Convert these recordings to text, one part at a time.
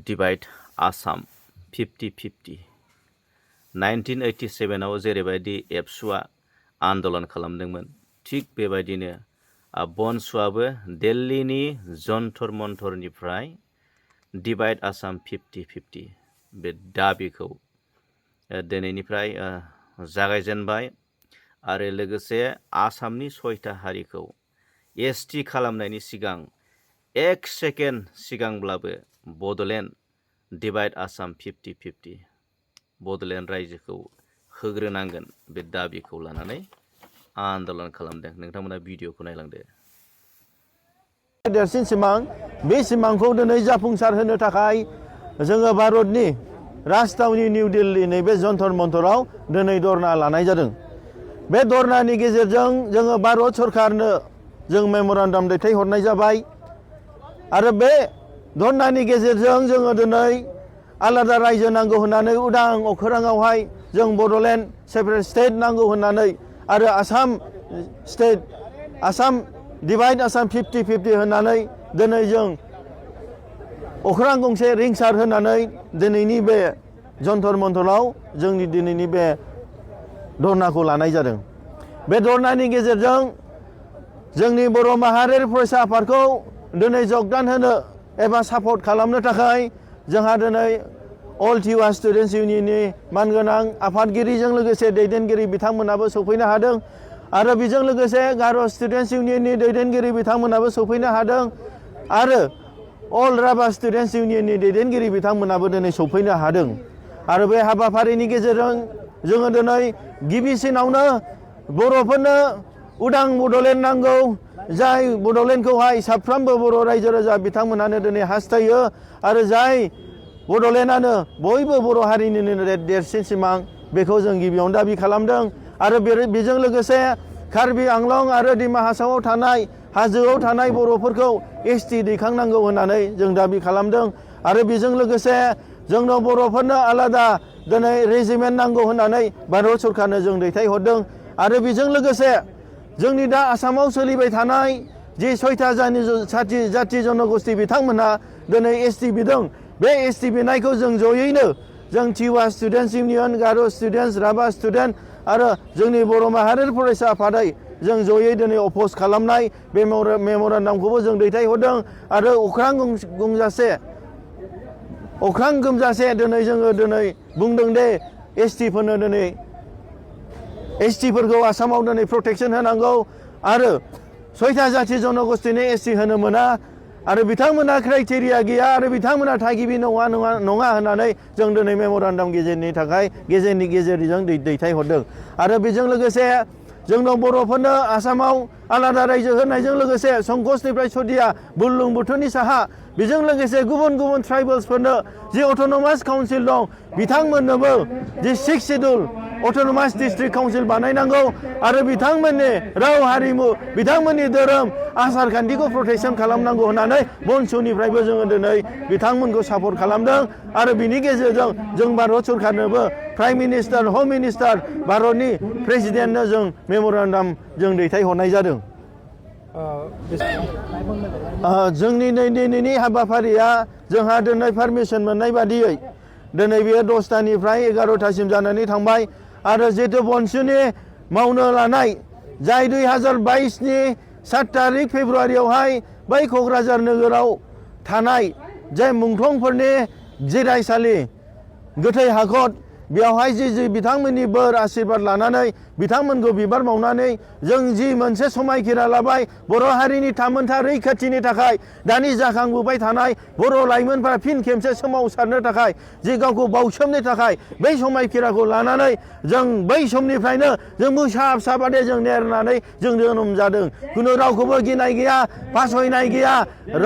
Divide Assam 50-50 1987 जेरैबायदि एबसुआ आन्दलन खालामदोंमोन थिग बेबायदिनो बनसुआबो दिल्लीनि जन्तर मन्तरनिफ्राय डिवाइड आसाम 50-50 बे दाबिखौ दिनैनिफ्राय जागायजेनबाय आरो लोगोसे आसामनि 6टा हारिखौ एसटि खालामनायनि सिगां 1 सेकेन्ड सिगांब्लाबो बड'लेण्ड डिवाइड आसाम 50-50 बड'लेण्ड रायजोखौ होग्रोनांगोन बे दाबिखौ लानानै आन्दलन खालामदों। नोंथांमोना भिडिअखौ नायलांदो। देरसिन सिमां बे सिमांखौ दिनै जाफुंसार होनो थाखाय जोङो भारतनि राजथावनि निउ दिल्ली नैबे जन्तर मन्तराव दिनै धरना लानाय जादों। बे धरनानि गेजेरजों जोङो भारत सरकारनो जों मेम'रेन्डाम दैथायहरनाय जाबाय आरो बे धरनानि गेजेरजों जोङो दिनै आलादा रायजो नांगौ होननानै उदां अख्राङावहाय जों बड'लेण्ड सेपारेट स्टेट नांगौ होननानै आरो आसाम डिवाइड आसाम 50-50 होननानै दिनै जों अख्रां गंसे रिंसार होनानै दिनैनि बे जन्तर मन्तराव जोंनि दिनैनि बे धरनाखौ लानाय जादों। बे धरनानि गेजेरजों जोंनि बर' माहारियारि फरायसा आफादखौ दिनै जगदान होनो एबा सापर्ट खालामनो थाखाय जोंहा दिनै अल टिवा स्टुडेन्टस इउनियननि मानगोनां आफादगिरिजों लोगोसे दैदेनगिरि बिथांमोनाबो सफैनो हादों आरो बेजों लोगोसे गार' स्टुडेन्टस इउनियननि दैदेनगिरि बिथांमोनाबो सफैनो हादों आरो अल राभा स्टुडेन्टस इउनियननि दैदेनगिरि बिथांमोनाबो दिनै सफैनो हादों आरो बे हाबाफारिनि गेजेरजों जोङो दिनै गिबिसिनावनो बर'फोरनो उदां बड'लेण्ड नांगौ जाय बड'लेण्डखौहाय साफ्रोमबो बर' रायजो राजा बिथांमोनानो दिनै हास्थायो आरो जाय बड'लेण्डआनो बयबो बर' हारिनिनो देरसिन सिमां बेखौ जों गिबियावनो दाबि खालामदों आरो बेजों लोगोसे कार्बि आंलं आरो दिमा हासावआव थानाय हाजोआव थानाय बर'फोरखौ एसटि दैखांनांगौ होननानै जों दाबि खालामदों आरो बेजों लोगोसे जोंनो बर'फोरनो आलादा दिनै रेजिमेन्ट नांगौ होननानै भारत सरकारनो जों दैथायहरदों आरो बेजों लोगोसे जोंनि दा आसामाव सोलिबाय थानाय जि 6टा जाथि जनगोष्ठी बिथांमोनहा दिनै एसटि बिदों बे एसटि बिनायखौ जों जयैनो जों टिवा स्टुडेन्टस इउनियन गार' स्टुडेन्टस राभा स्टुडेन्ट आरो जोंनि बर' माहारियारि फरायसा आफादै जों जयै दिनै अप'ज खालामनाय बे मेम'रेन्डामखौबो जों दैथायहरदों आरो अख्रां गोमजासे दिनै जोङो दिनै बुंदों दे एसटिफोरनो दिनै एसटिफोरखौ आसामाव दिनै प्रटेक्सन होनांगौ आरो 6टा जाथि जनगोष्ठीनि एसटि होनो मोना आरो बिथांमोना क्राइटेरिया गैया आरो बिथांमोना थागिबि नङा होननानै जों दिनै मेम'रेन्डाम गेजेरनि गेजेरजों दैथायहरदों आरो बेजों लोगोसे जोंनाव बर'फोरनो आसामाव आलादा रायजो होनायजों लोगोसे संकसनिफ्राय सदिया बुरलुंबुथुरनि साहा बेजों लोगोसे गुबुन गुबुन ट्राइबेल्सफोरनो जि अट'नमास काउन्सिल दं बिथांमोननोबो जि 6 शिड्युल अट'नमास डिस्ट्रिक्ट काउन्सिल बानायनांगौ आरो बिथांमोननि राव हारिमु बिथांमोननि धोरोम आसार खान्थिखौ प्रटेक्सन खालामनांगौ होननानै बनसुनिफ्रायबो जोङो दिनै बिथांमोनखौ सापर्ट खालामदों आरो बिनि गेजेरजों जों भारत सरकारनोबो प्राइम मिनिस्टार हम मिनिस्टार भारतनि प्रेसिडेन्टनो जों मेम'रेन्डाम जों दैथायहरनाय जादों। जोंनि दिनैनि हाबाफारिया जोंहा दिनै पारमिसन मोननाय बादियै दिनै बेयो 10टानिफ्राय 11टासिम जानानै थांबाय आरो जिहेतु बनसुनि मावनो लानाय जाय 2022नि 7 तारिख फेब्रुवारियावहाय बै क'क्राझार नोगोराव थानाय जाय मुंख्लंफोरनि जिरायसालि गोथै हाखर बेवहाय जि बिथांमोननि बोर आशीर्बाद लानानै बिथांमोनखौ बिबार बावनानै जों जि मोनसे समायखिरा लाबाय बर' हारिनि थामोनथा रैखाथिनि थाखाय दानि जाखांबोबाय थानाय बर' लाइमोनफोरा फिन खेबसे सोमावसारनो थाखाय जि गावखौ बावसोमनो थाखाय बै समायखिराखौ लानानै जों बै समनिफ्रायनो जों मोसा जों नेरनानै जों जोनोम जादों खुनु रावखौबो गिनाय गैया फासयनाय गैया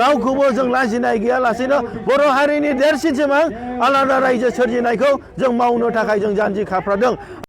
रावखौबो जों लाजिनाय गैयालासेनो बर' हारिनि देरसिन सिमां आलादा रायजो सोरजिनायखौ जों मावनो थाखाय जों जानजि खाफ्रादों।